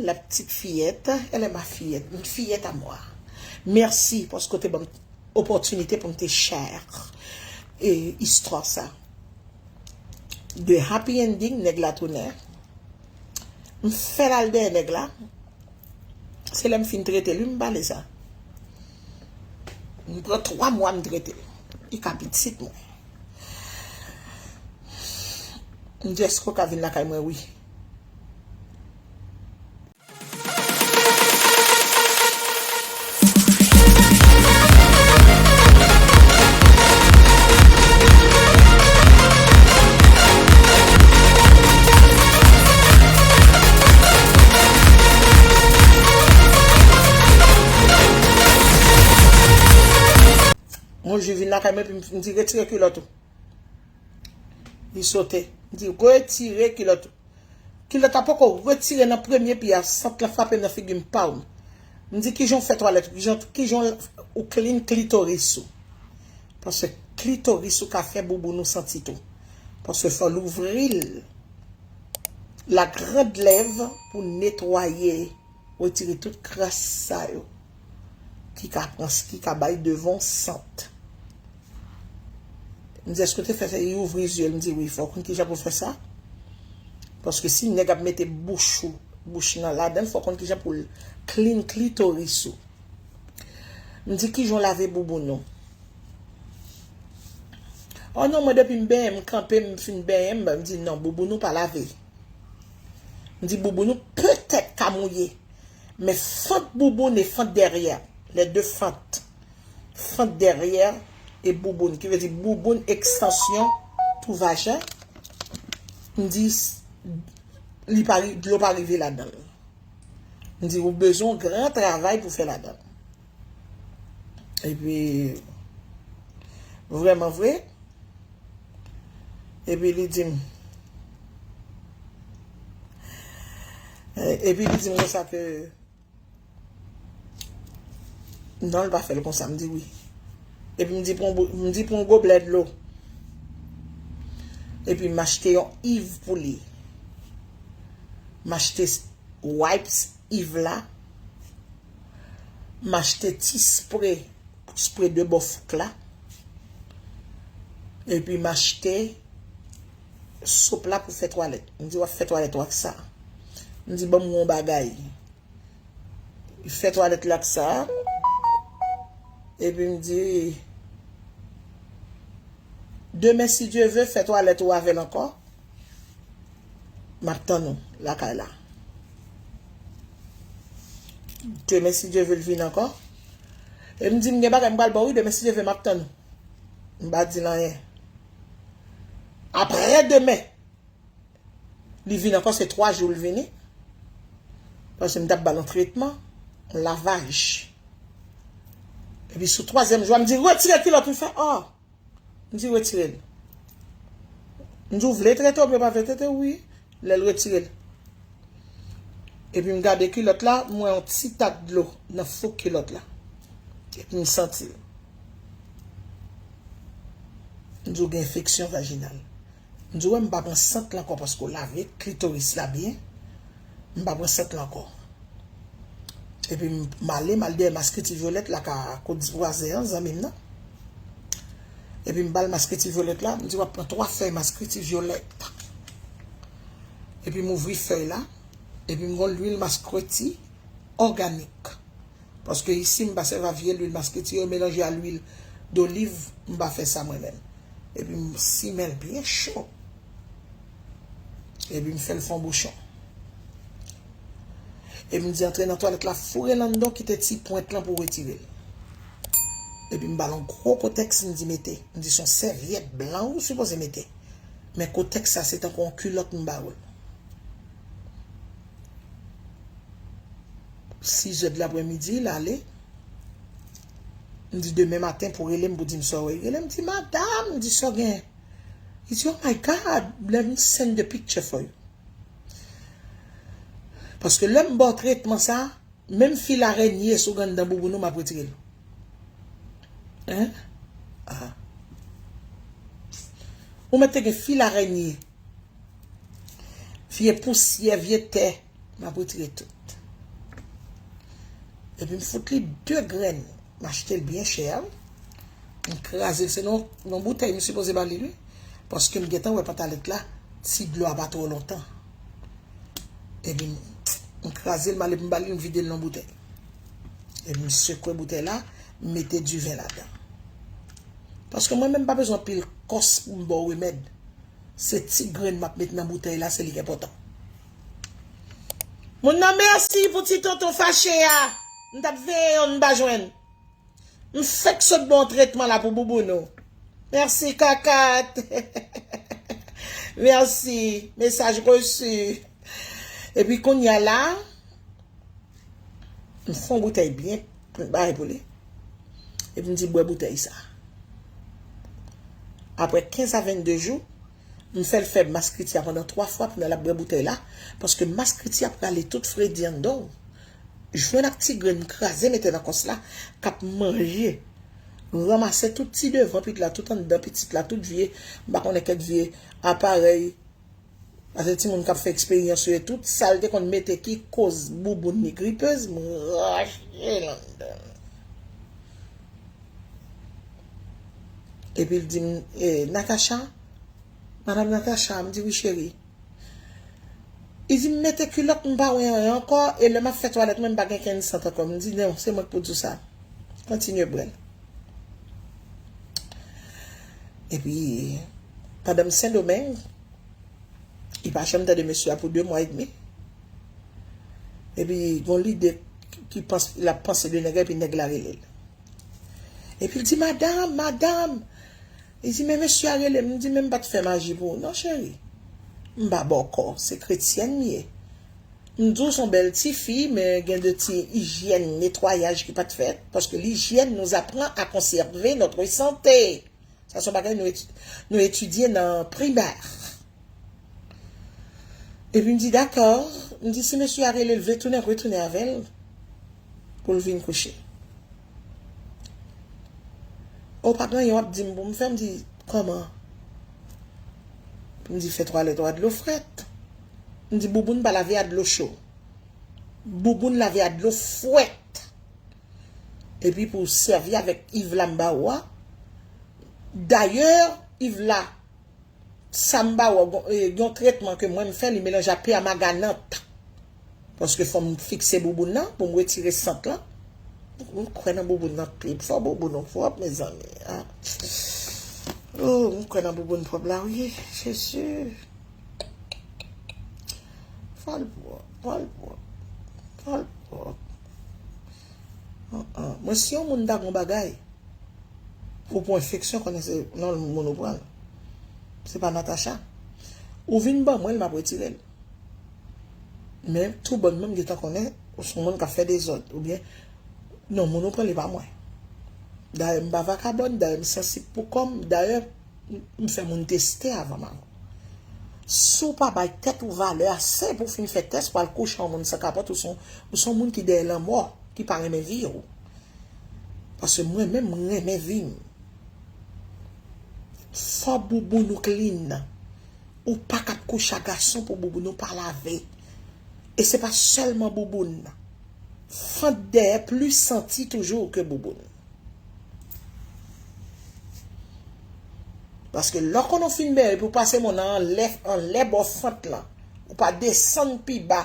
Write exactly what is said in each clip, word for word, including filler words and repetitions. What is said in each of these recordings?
La petite fillette, elle est ma fillette, une fillette à moi. Mèsi paske w te ban m opòtinite pou m te share e istwa sa. De happy ending, nèg la tounen. M fè l al dèyè nèg la. Se lè m fin trete l, wi, m pale sa. M pran twa mwa, m trete l. Li ka pitit mwen. M di, èske w ka vin lakay mwen? Wi. Mwen jis vin lakay mwen, epi m di, retire kilòt ou. Li sote. M di, retire kilòt ou. Kilòt la poko retire nan premye pye a, sant lan frape m nan figi m, pawm. M di, kijan w fè twalèt ou? Kijan, kijan w clean klitoris ou? Paske klitoris ou ka fè bouboun ou santi tou. Paske fò l ouvri l. La grande lèvre pou netwaye, retire tout kras sa yo ki ka pran, ki ka bay devan w sant. M di, èske w te fè sa? Li ouvri zye l, m di, wi, fò w konn kijan pou w fè sa. Paske si nèg ap mete bouch ou, bouch nan ladan l, fò w konn kijan pou l clean klitoris ou. M di, kijan w lave bouboun ou? Oh non, mwen depi m benyen, m kanpe, m fin benyen, m, m di, non, bouboun ou pa lave. M di, bouboun ou petèt ka mouye, men fant bouboun e fant dèyè, les deux fentes, fant dèyè e bouboun, ki vle di bouboun ekstansyon tou vajen, m di, s-, li pa ri-, dlo pa rive ladan l. M di, ou bezwen yon gran travay pou fè ladan l. Epi, vrèman vre, epi li di m, epi li di m konsa ke, non, l pa fè l konsa, m di wi. Epi m di, pran bo-, m di, pran yon goblè dlo. Epi m achte yon Eve pou li. M achte s-, wipes Eve la. M achte ti spre, spre de bò fouk la. Epi m achte sop la pou fè twalèt. M di, w ap fè twalèt ou ak sa. M di, ban m yon bagay. Li fè twalèt la ak sa. Epi m di, demen, si Dye ve, fè twalèt ou avè l ankò. M ap tann ou lakay la. Demen, si Dye ve, l vin ankò. E m di, m gen bagay m pral ba w wi, demen, si Dye ve, m ap tann ou. M pa di l anyen. Apre demen, li vin ankò, se twa jou l vini. Paske m t ap ba l yon tretman, yon lavaj. Epi sou twazyèm jou a, m di, retire kilòt ou fè, oh! M di, retire l. M di, ou vle trete w, oubyen pa vle trete w, wi. Lè l retire l. Epi m gade kilòt la, m wè yon ti tak dlo nan fon kilòt la. Epi m santi l. M di, ou gen enfeksyon vajinal. M di, wè, m pa pran sant la ankò paske w lave klitoris la byen. M pa pran sant la ankò. Epi m, m ale, m al dèyè maskriti vyolèt la ka kot vwazen an, zanmi m nan. Epi m ba l maskriti vyolèt la, m di, w ap pran twa fèy maskriti vyolèt. Epi m ouvri fèy la, epi m gon lwil maskriti òganik. Paske isi, m pa sèvi a vye lwil maskriti yo melanje a lwil doliv, m pa fè sa mwen menm. Epi m simen l byen cho. Epi m fè l fè yon bouchon. Epi m di, antre nan twalèt la, foure l anndan, kite ti pwent lan pou w retire l. Epi m ba l yon gwo kotèks, m di, mete. M di, se yon sèvyèt blan ou sipoze mete. Men kotèks sa, se tankou yon kilòt m ba ou l. Sizè de lapremidi, l ale. M di, demen maten pou rele m pou di m sa w wè. Li rele m, di, madam, m di, sa w gen? Li di, oh my God, let me send the picture for you. Paske lè m ba w tretman sa, menm fil arenye sou ganndan bouboun ou, m ap retire l. Hein? Ah. Ou mèt te gen fil arenye, vye pousyè, vye tè, m ap retire tout. Epi m fout li de grenn. M achte l byen chè. M kraze l. Se nan, nan boutèy m sipoze ba li, wi. Paske m gentan wè pantalèt la, ti dlo a pa twò lontan. Epi m, m kraze l, m ale m ba li, m vide l nan boutèy. Epi m sekwe boutèy la, m mete diven ladan. Paske mwen menm pa bezwen anpil kòs pou m ba w remèd. Se ti grenn m ap met nan boutèy la, se li k enpòtan. Moun nan, mèsi pou ti tonton fache a. M t ap veye yon, m pa jwenn. M fèk sot ba w tretman la pou bouboun ou. Mèsi, kakat. Mèsi. Mesaj resi. Epi kounye a la, m fè yon boutèy byen bagay pou li. Epi m di, bwè boutèy sa. Apre kenz a vennde jou, m fè l fè maskriti a pandan twa fwa, pandan l ap bwè boutèy la, paske maskriti a prale tout fredi anndan w. Jwenn ak ti grenn kraze mete nan kòs la, k ap manje, ranmase tout ti devan pitit la, tout anndan pitit la, tout vye, m pa konnen kèk vye aparèy, paske timoun k ap fè eksperyans yo e tout, sa l te konn mete ki koz bouboun li gripez, m rache l anndan. Epi l di m, eh, Natacha, Madam Natacha, m di, wi, cheri. Li di, m mete kilòt, m pa wè anyen ankò, e lè m ap fè twalèt mwen, m pa gen kenn sant ankò. M di, non, se mwen k pou di w sa. Kontinye bwè l. Epi, pandan m Sendomeng, li pa janm tande mesye a pou de mwa edmi. Epi, gon lide ki pans, l ap panse de nèg la, epi nèg la rele l. Epi l di, madanm, madanm. Li di, men mesye a rele m. M di, men m pa t fè maji pou ou, non, cheri. M pa ba w kò, se kretyèn m ye. M di w se yon bèl tifi, men gen de ti ijyèn, netwayaj ki pa t fèt, paske l'hygiène nous apprend à conserver notre santé. Sa se yon bagay nou eti-, nou etidye nan primè. Epi m di, dakò. M di, si mesye a rele l vle tounen, retounen avè l pou l vin kouche. O, pa gen anyen w ap di m pou m fè. M di, kòman? M di, fè twalèt ou a dlo frèt. M di, bouboun pa lave a dlo cho. Bouboun lave a dlo fwèt. Epi pou w sèvi avèk iv la m ba ou a. Dayè, iv la, sa m ba ou a, gon, e, yon tretman ke mwen m fè, li melanje ak pèmaganant. Paske fò m fikse bouboun nan, pou m retire sant lan. M kwè nan bouboun nan pi, fò bouboun nou pwòp, mezanmi. Ah. Oh, m kwè nan bouboun pwòp la, wi, Jezi. Fò l pwòp, fò l pwòp, fò l pwòp. An, an. Mwen, si yon moun ta gon bagay, ou pran enfeksyon, konnen se nan moun ou pran l. Se pa Natacha. Ou vin ban mwen l, m ap retire l. Men, tou bon, mwen, m gentan konnen, ou se yon moun k ap fè dezòd, oubyen, non, moun ou pran, li pa mwen. Dayè, m pa vakabòn, dayè, m sansib pou kò m, dayè, m, m fè moun teste avan m al. Si w pa bay tèt ou valè ase pou w fin fè tès, pou w al kouche yon moun san kapòt, ou se yon, ou se yon moun ki dèyè lanmò, ki pa renmen vi w. Paske mwen menm, m renmen vi m. Fò bouboun ou clean. Ou pa k ap kouche ak gason pou bouboun ou pa lave. E se pa sèlman bouboun. Fant dèyè plis santi toujou ke bouboun. Paske lè w konn ou fin bèy epi w pase men w nan anlè, anlè bò fant lan, ou pa desann pi ba,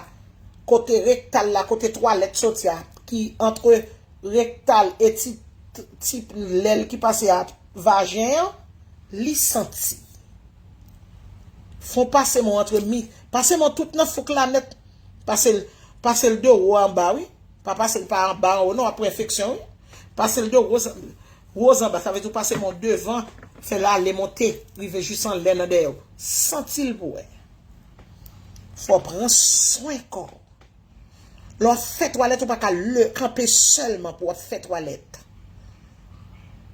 kote rektal la, kote twalèt soti a, ki antre rektal e ti, ti lèl ki pase a vajen an, li santi. Fò w pase men w antre mi, pase men w tout nan fouk la nèt. Pase l, pase l de wo anba, wi. Pa pase l pa anba anwo, non, w ap pran enfeksyon, wi. Pase l de wo, wo anba, sa vle di w pase men w devan, fè l ale monte, rive jis anlè nan dèyè w. Santi l pou wè. Fò w pran swen kò w. Lè w ap fè twalèt, ou pa ka le, kanpe sèlman pou w ap fè twalèt.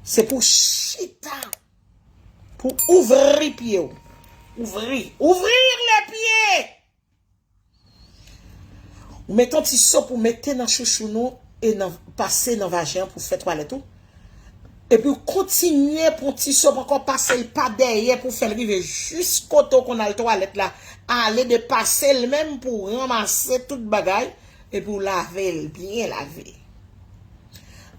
Se pou w chita, pou w ouvri pye w. Ouvri. Ouvrir les pieds! Ou mete yon ti sop ou mete nan chouchou nou e nan, pase nan vajen an pou fè twalèt ou. Epi w kontinye pran ti sop ankò, pase l pa dèyè pou fè l rive jis kote w konn al twalèt la. Ale de pase l menm pou w ranmase tout bagay, epi w lave l byen lave.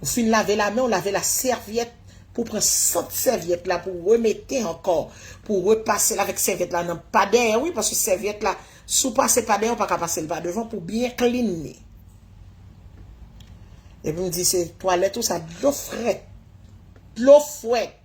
Ou fin lave la men, ou lave la sèvyèt, pou pran sant sèvyèt la, pou remete ankò, pou repase l avèk sèvyèt la nan pa dèyè, wi, paske sèvyèt la, si w pase pa dèyè, ou pa ka pase l pa devan pou byen clean li. Epi m di se twalèt ou sa, dlo frèt. Dlo frèt.